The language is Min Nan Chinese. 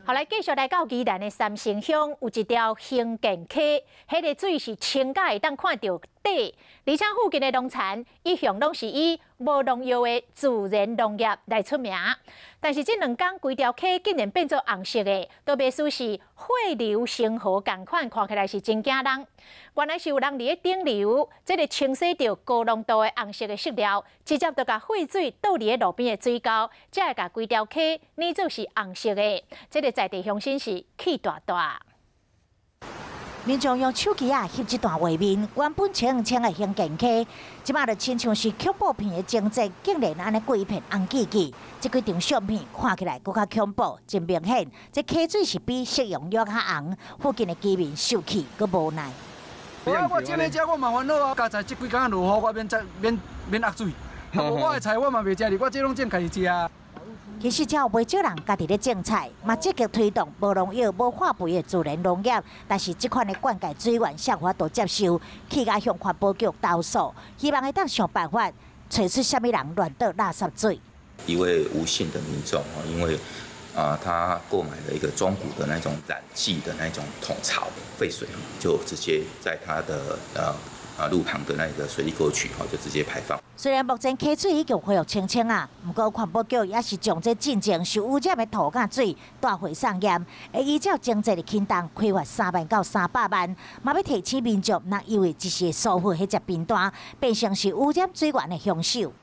好，來繼續來到宜蘭的三星鄉，有一條興建溪，彼個水是清甲會當看著底，而且附近的農田一向攏是以無農藥的自然農業來出名。但是這兩工規條溪竟然變做紅色的，都袂輸是血流成河仝款，看起來是真驚人。原來是有人佇咧頂流，這個清洗著高濃度的紅色的色料，直接就共廢水倒佇咧路邊的水溝，才會共規條溪染做是紅色的。這個在地鄉親是氣大大。民眾用手機仔翕這段畫面，原本清清的興建溪，這馬就親像是恐怖片的情節，竟然按呢規片紅記記。這幾張相片看起來閣較恐怖，真明顯，這溪水是比食用藥較紅。附近的居民受氣閣無奈。我種咧遮我嘛煩惱啊，佳哉這幾工落雨，我免再免免壓水，無我的菜我嘛袂食哩，我這攏種家己食。其實這有袂少人家己咧種菜，嘛積極推動無農藥、無化肥的自然農業。但是這款的灌溉水源，誰有法度接受？氣甲向環保局投訴，希望會當想辦法揣出啥物人亂倒垃圾水。一位吳姓的民眾，因為啊，他購買了一個中古的那種染劑的那種桶槽廢水，就直接在他的路旁的那個水利溝渠，就直接排放。雖然目前溪水已經恢復清清啊，毋過環保局也是將這進前受污染的土佮水帶回送驗，會依照經濟的輕重開罰3萬到300萬，嘛欲提醒民眾，若因為一時疏忽彼隻便當，變成是污染水源的兇手。